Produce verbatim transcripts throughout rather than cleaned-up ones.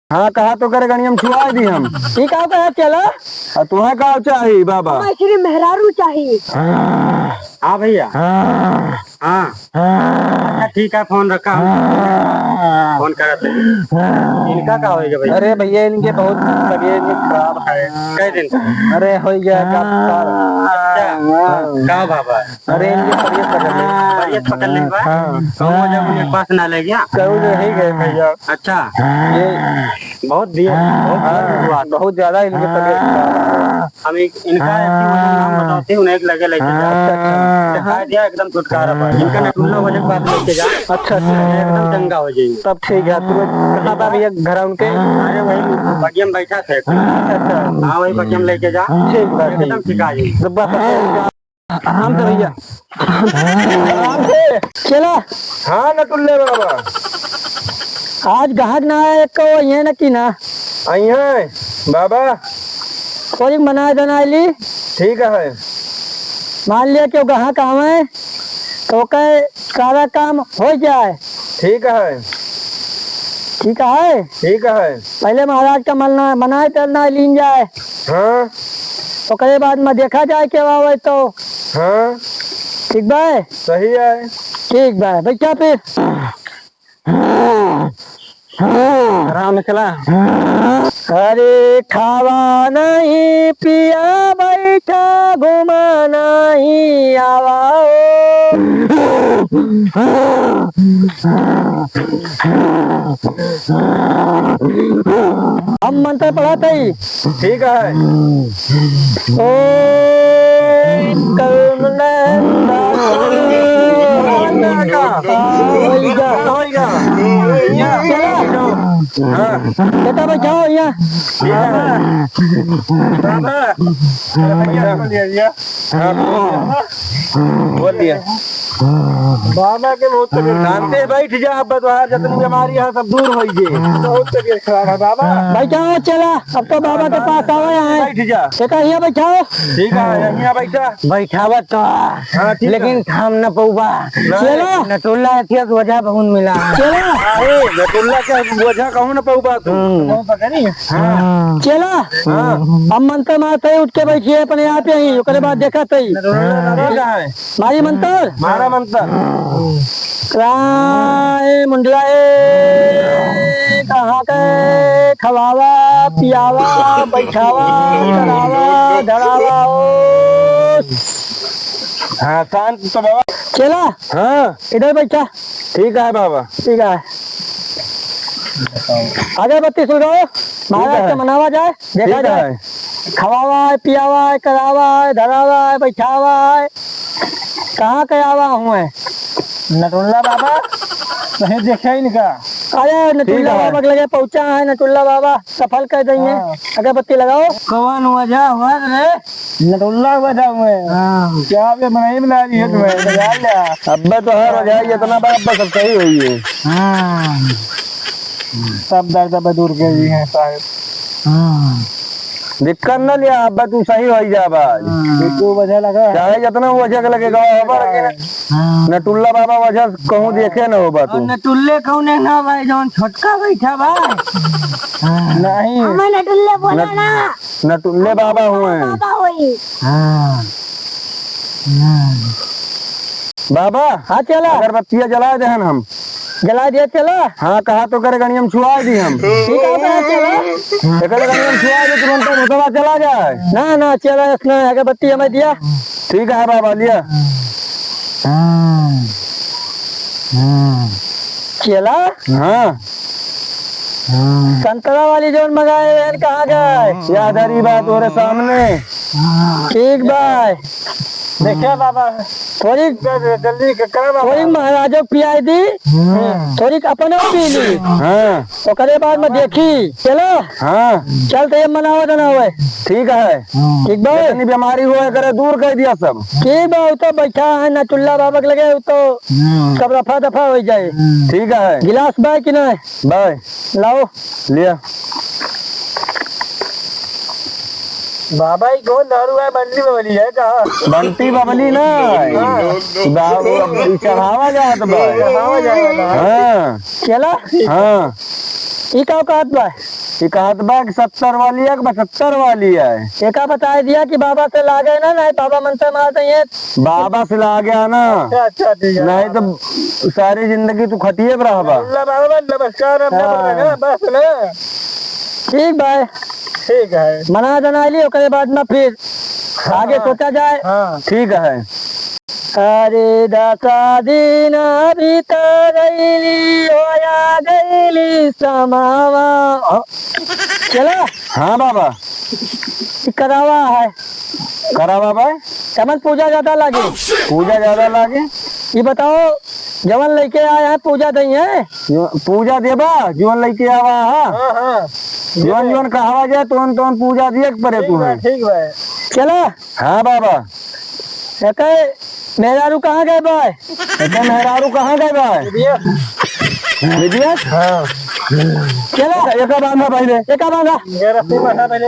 हाँ, कहा तो करे गणियम छुआ दी हम। ठीक है, कहा चला। आ, तुम्हें का चाही बाबा? हमें श्री मेहरारू चाही। हाँ भैया। हाँ। अच्छा, ठीक है, फोन रखा, हम फोन करत हैं। इनका का होइगा भैया? अरे भैया, इनके बहुत तबीयत खराब है। कै दिन से? अरे, होइगा एक हफ्ता। अच्छा, का बाबा? अरे, इनके तबीयत पकड़ ले। तबीयत पकड़ ले बा? हाँ। कहूँ जब उनके पास ना ले गया? कहूँ नहीं गए भैया। अच्छा। ये बहुत दिया, बहुत दिया हाँ, हुआ। बहुत ज्यादा इनके तबीयत खराब है। हम एक, इनका ऐसी वजह नाम बताते हैं, उन्हें एक लगे लेके जाओ। अच्छा, अच्छा। दिखा दिया, एकदम छुटकारा पा। इनका नटुल्ला वजह बात लेके जा। अच्छा, अच्छा। एकदम चंगा हो जाएंगे। तब ठीक है, तू कहाँ बा भैया घर उनके? अरे वही बगिया में बैठा थे। अच्छा, अच्छा। हाँ, वही बगिया में लेके जा। ठीक बा, ठीक। एकदम ठीक आ जाएंगे। तो बस, आराम से भैया। आराम से। चला। हाँ, नटुल्ले बाबा। आज गाहक ना आए, एक को ये न की ना। आई हैं, बाबा। थोड़ी मना जना ली। ठीक है। मान लिया कि वो गाहक आवे, तो ओके सारा काम हो जाए। ठीक है। ठीक है। ठीक है। पहले महाराज का मना, मनाए टलना लीन जाए। हाँ। ओकरे बाद में देखा जाए के आवे तो। हाँ। ठीक बा? सही है। ठीक बा, बैठा फिर। आराम से चला। अरे खावा नहीं पिया बैठा घुमा नहीं आवा हो। हम मंत्र पढ़त हई। ठीक है। ओम कर्म हाँ, होइगा। हाँ। बेटा बैठाओ यहाँ। हाँ। हाँ। बोल दिया। बाबा के बहुत तबीयत शांति से बैठ जा, अब तोहार जितनी बीमारी है सब दूर होई जे। बहुत तबीयत खराब है बाबा। बैठाओ चला, अब तो बाबा के पास आवे हैं। बैठ जा। बेटा यहाँ बैठाओ। ठीक है, यहाँ बैठा। बैठावत तो हाँ, ठीक लेकिन है। थाम न पउबा। नहीं। चला। नटुल्ला अथिया से वजह बहुत मिला। चला। अरे, नटुल्ला के वजह कहूँ न पउबा तू। हम्म। कहूँ पकड़ी। हाँ। चला। हाँ। अब मंत्र मारत ही उठ के बैठिए अपने आप ही, ओकरे बाद देखत ही। नटुल्ला कहाँ है? मारी मंत्र। मारा मंत्र। क्राय मुंडलाए, कहाँ के खवावा, पियावा, बैठावा, करावा, धरावा, ओ। हाँ, शांत तो बाबा। चला। हाँ। इधर बैठा। ठीक है बाबा। ठीक है। अगरबत्ती सुलगाओ, महाराज ठीक है। के मनावा जाए, देखा ठीक जाए। है। खवावा है, पियावा है, करावा है, धरावा है, बैठावा है। कहाँ के आवा हुए? नटुल्ला बाबा, कहीं देखे इनका। अरे, नटुल्ला ठीक है। बाबा के लगे पहुँचा है, नटुल्ला बाबा सफल कर देंगे। हाँ। अगरबत्ती लगाओ। कौन वजह हुआ रे? नटुल्ला वजह हुए। हाँ। क्या बे, बनाई बना रही है तुम्हें, बजा लिया। अब्बे तो हर वजह इतना बा, अब्बे सब सही हुई है। हाँ। सब दर्द अब दूर कर दी है साहब। हाँ। दिक्कत न लिया, अब तू सही होई जा बा। हाँ। तू वजह लगा है। चाहे जितना वजह के लगे गवा हो, पर लेकिन हाँ। नटुल्ला बाबा वजह कहूँ देखे न हो बा और तू। नटुल्ले कौन है ना भाई, जौन छोटका बैठा बा। हाँ। नहीं। हमें नटुल्ले बोला नट-, ना। नटुल्ले बाबा हुए हैं। बाबा होई। हाँ। हाँ। बाबा, हाँ, चला। अगरबत्तिया जला देहन हम। जला दिया, चला। हाँ, कहा तो करे गणियम छुआ दी हम। ठीक है, बा, चला। एकरे गणियम छुआ दी, तुरंत भूतवा चला जाए। ना, ना, चला, इतना अगरबत्ती हमें दिया। ठीक है बाबा, लिया। चला। हाँ। संतरा वाली जौन मंगाए रहन, कहाँ गए? या धरी बा तोरे सामने। ठीक बा। देखिए बाबा, थोड़ी जल्दी, जल्दी करा बाबा। थोड़ी महाराजो पियाई दी, हम्म। थोड़ी अपनो पी ली। हाँ। ओकरे बाद में देखी। चलो। हाँ। चल तो ये मनावा देना हुए। ठीक है। ठीक बा। जितनी बीमारी हुआ करे दूर कर दिया सब। ठीक बा, वो तो बैठा है नटुल्ला बाबा के लगे, वो तो हम्म। सब रफा दफा हो जाए। हम्म। ठीक है। गिलास बा कि नहीं? बा। लाओ। लिया। बाबा, ई कौन दारू है? बंटी बबली है का? बंटी बबली ना। हाँ। दारू अब ई चढ़ावा जात बा। चढ़ावा जात बा। हाँ। चला? हाँ। ई का कहत बा? ई कहत बा कि सत्तर वाली है कि पचहत्तर वाली है। एका बताए दिया कि बाबा से लागे ना, नहीं बाबा मंत्र मार देंगे। बाबा से लागे ना। अच्छा, अच्छा, ठीक है। नहीं तो सारी जिंदगी तू खटिए पर रहबा। अल्लाह बाबा, नमस्कार, हम हाँ। बस ना। ठीक बा। ठीक है। मना जना ली, ओकरे बाद में फिर हाँ, आगे हाँ। सोचा जाए। हाँ। ठीक है। अरे दसा दिन बीत गईली, होया गईली समावा। हाँ। चला। हाँ बाबा। ई करावा है। करावा बा? तमन पूजा ज्यादा लागे। पूजा ज्यादा लागे? ई बताओ, जवन लइके आए हैं, पूजा दई है? जो, पूजा देबा, जवन लइके आवा है। हाँ, हाँ। जवन, जवन कहवा जाए, तवन, तवन पूजा दिए के पड़े ठीक तू बा, है। ठीक बा। चला। हाँ बाबा। एके मेहरारू कहाँ गए बा? एके मेहरारू कहाँ गए बा? विदेश। विदेश? हाँ। चला। एका, एका बांधा पहिले। एका बांधा। मेरा से बांधा पहिले।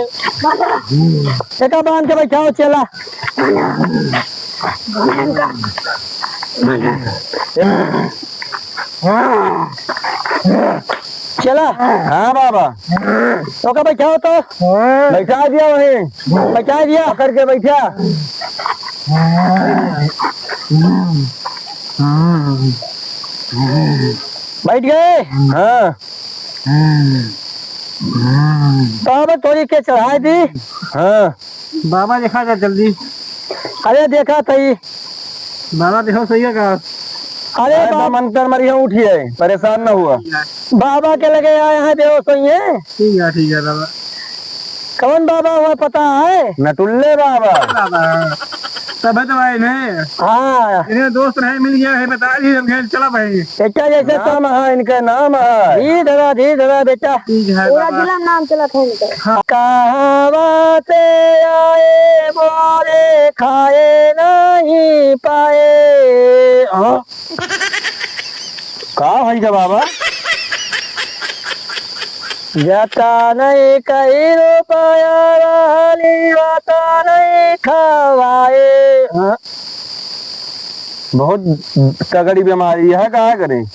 एका बांध के बैठाओ, चला। चला। हाँ बाबा। ओका बैठाओ तो। बैठा दिया वहीं। बैठा दिया। पकड़ के बैठा। बैठ गए? हाँ। तो अब थोड़ी के चढ़ाई दी। हाँ। बाबा देखा था जल्दी। अरे देखा थई। बाबा देखो सही है का? अरे अरे बा- मंत्र मरिया उठिए, परेशान ना हुआ। बाबा के लगे आए हैं, देखो सही है। ठीक है, ठीक है बाबा। कौन बाबा हुआ पता है? नटुल्ले बाबा। बाबा। तबे तो भाई ने। हाँ। इन्हें दोस्त रहे, मिल गया है, बता दी हम, चला भाई। बेटा जैसे नाम है, इनका नाम है। धीरे धरा, धीरे धरा बेटा। ठीक है पूरा बाबा। जिला में नाम चलत है इनका। हाँ। कहाँ से आए मोरे खाए नहीं पाए। हाँ? का होई गा बाबा? जता नहीं कई रुपया रहली, वता नहीं खवाए। हाँ? बहुत तगड़ी बीमारी है, का करें?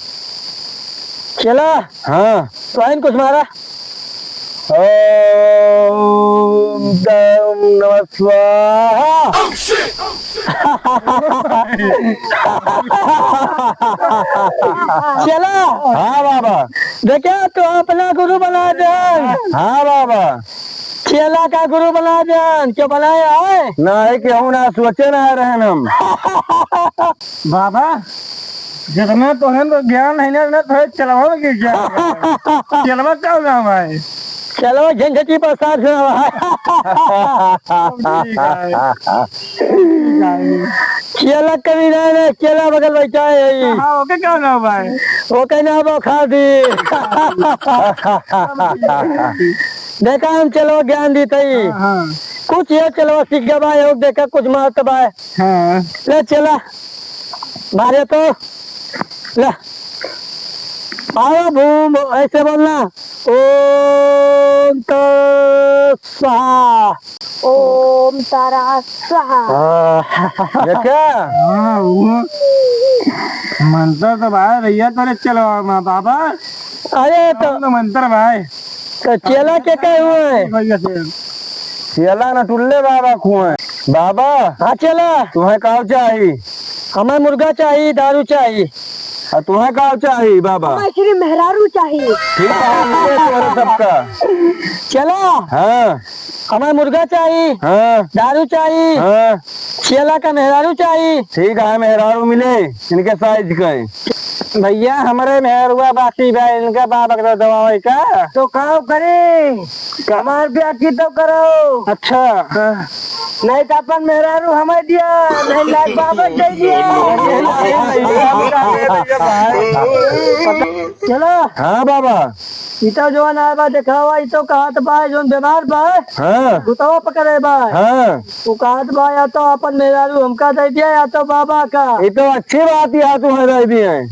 चला। हाँ। तो आइन कुछ मारा। ओम दम नमः स्वाहा। चला। हाँ बाबा। देखा, तू अपना गुरु बना दे। हाँ बाबा। चेला का गुरु बना दे, क्यों बनाया है? ना है कि हम ना सोचे ना रहन हम। बाबा, जितना तोहन को ज्ञान है ना, उतना तोहे चेलवा के ज्ञान है। चेलवा का नाम है? चेलवा झंझटी प्रसाद से नाम है। ठीक है। ठीक है। चेला कभी ना, ना, चेला बगल बैठा है यही। हाँ, ओके का नाम है? ओके नाम है खादी। देखा हम चेलवा ज्ञान दी तई। हाँ, हाँ। कुछ ये चेलवा सीख गवा है, देखा कुछ महत्व है। हाँ। ले चेला, मारे तो, ले। आओ भूम, ऐसे बोलना, ओम तत् स्वाहा। ओम तारा स्वाहा। हाँ। ये क्या? हाँ, वो मंत्र तो भाई भैया तोरे चेलवा में बाबा। अरे तो तो मंत्र भाई। तो चेला के कहे हुए हैं? भैया से। चेला नटुल्ले बाबा खुए। बाबा। हाँ चेला। तुम्हें का चाही? हमें मुर्गा चाही, दारू चाही। आ तुम्हें का चाही बाबा? हमें श्री मेहरारू चाही। ठीक है, मिले तोहरे सबका। चेला। हाँ। हमें मुर्गा चाही। हाँ। दारू चाही। हाँ। चेला का मेहरारू चाही। ठीक है, मेहरारू मिले, इनके साइज का है। भैया, हमरे मेहरुआ बाकी बा, इनका बाप अगर दबावे का। तो का करे? का? हमार ब्याह की तो करो। अच्छा। हाँ। नहीं तो अपन मेहरारू हमें दिया, नहीं लाग बाबा दे दिया। चलो। हाँ बाबा। ई तो जवन आए बा, देखावा, ई तो कहत बा, जवन बीमार बा, हाँ। भूतवा पकड़े बा। हाँ। उ कहत बा, या तो अपन मेहरारू हमका दे दिया, या तो बाबा का। ई तो अच्छी बात है, तू है दे दिए।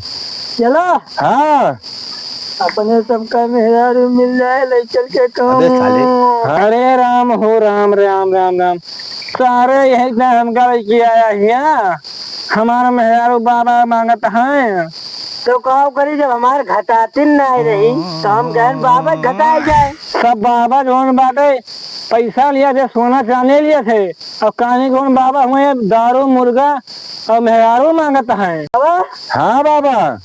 चलो। हाँ। अपने सबका मेहरारू मिल जाए, ले चल के कहूँ। अबे साले। हरे राम हो राम, राम, राम, राम। सारे यही इतना हमका लेके आया हिया। हमारा मेहरारू बाबा मांगत हैं। तो काव करी, जब हमार घटातिन नाहीं रही, तो हम कहन बाबा घटाए जाए। सब बाबा जौन बाटे, पैसा लिया थे, सोना चांदी लिया थे, और कहानी कौन बाबा हुए, दारू, मुर्गा और मेहरारू मांगत हैं। बाबा? हाँ बाबा।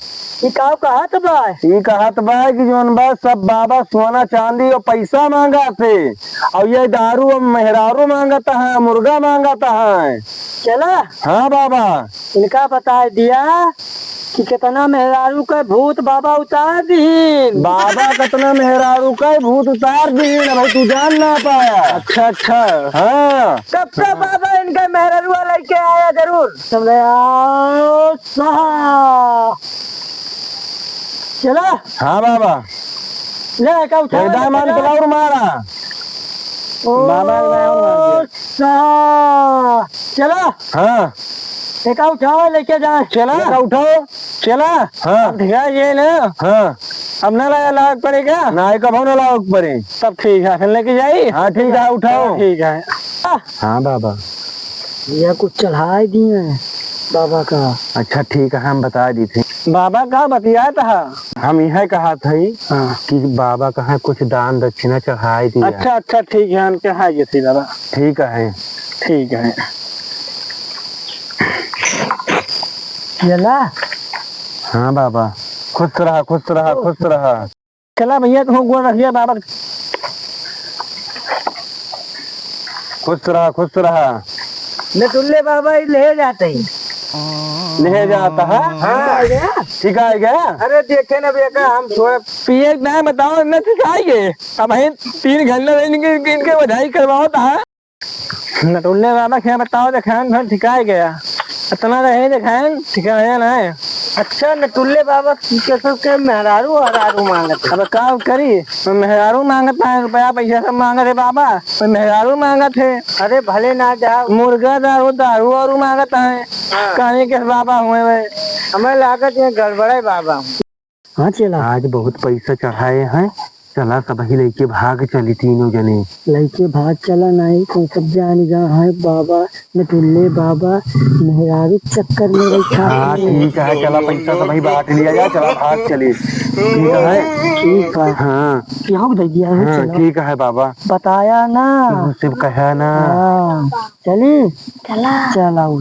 ई काव कहत बा? ई कहत बा कि जौन बा, सब बाबा सोना चांदी और पैसा मांगत हैं, और ये दारू और मेहरारू मांगत हैं, मुर्गा मांगत हैं। चला। हाँ बाबा। इनका बताइ दिया कि केतना मेहरारू क भूत बाबा उतार दिहिन। बाबा केतना मेहरारू क भूत उतार दिहिन, अबहीं तू जान ना पाया। अच्छा, अच्छा। हाँ। कब का बाबा इनका मेहरारू लइके आया जरूर। तब ले आओ सहा। चला। हाँ बाबा। ले, का उठा, एकदम ले, मान चला। चलाउर मारा। ओ, बाबा, बाबा, बाबा। सा, चला। हाँ। एका उठाओ, लेके जाए। चला। एका उठाओ। चला। हाँ। अब ढिका ये ना। हाँ। अब ना लाया लाग पड़ेगा। ना, एक अब ना लाग पड़े। तब ठीक है, फिर लेके जाई। हाँ, ठीक है, उठाओ। ठीक है। हाँ बाबा। भैया कुछ चढ़ाए दिए हैं बाबा का। अच्छा ठीक है, हम बताइ देत ही। बाबा का बतियात हा? हम यह कहत हई हाँ। कि बाबा कहाँ कुछ दान दक्षिणा चढ़ाए दिया। अच्छा, अच्छा, ठीक है, हम चढ़ाए देत ही बाबा। ठीक है। ठीक है। चला। हाँ बाबा, खुश रहा, खुश रहा, खुश रहा। चला भैया, तू गोड़ रख लिया बाबा। खुश रहा, खुश रहा। नटुल्ले बाबा ही ले जाते ही। ले जाता है? हाँ, आ गया। ठीक आ गया? अरे देखे ना भैया का हम थोड़ा पिए ना बताओ, न सिखाएंगे। अब हम तीन घंटे इनके, इनके बधाई करवाओ था। नटुल्ले बाबा क्या बताओ, देखान भर ठिकाए गया। इतना रहे देखान, ठिकाया ना है। अच्छा, नटुल्ले बाबा की कसम के मेहरारू हरारू मांगत है। अब का करी? तो मेहरारू मांगत है, रुपया पैसा सब मांगत है बाबा, तो मेहरारू मांगत है। अरे भले ना जाओ। मुर्गा दारू, दारू वारू मांगत है। हाँ। कहीं के बाबा हुए वे। हमें लागत ये गड़बड़े बाबा हुए। हाँ चला। आज बहुत पैसा चढ़ाए हैं, चला सबही लइके भाग चली तीनों जने। लइके भाग चला, नहीं तो सब जान जा है बाबा, नटुल्ले बाबा, मेहरारू चक्कर में बैठा हाँ, है। ठीक है, चला पैसा सबही बांट लिया जाए, चला भाग चली। ठीक है? ठीक है। हाँ। केहू के दे दिया है, हाँ, चला। ठीक है बाबा। बताया ना। केहू से कहा ना। हाँ, चली? चला। चला उठ।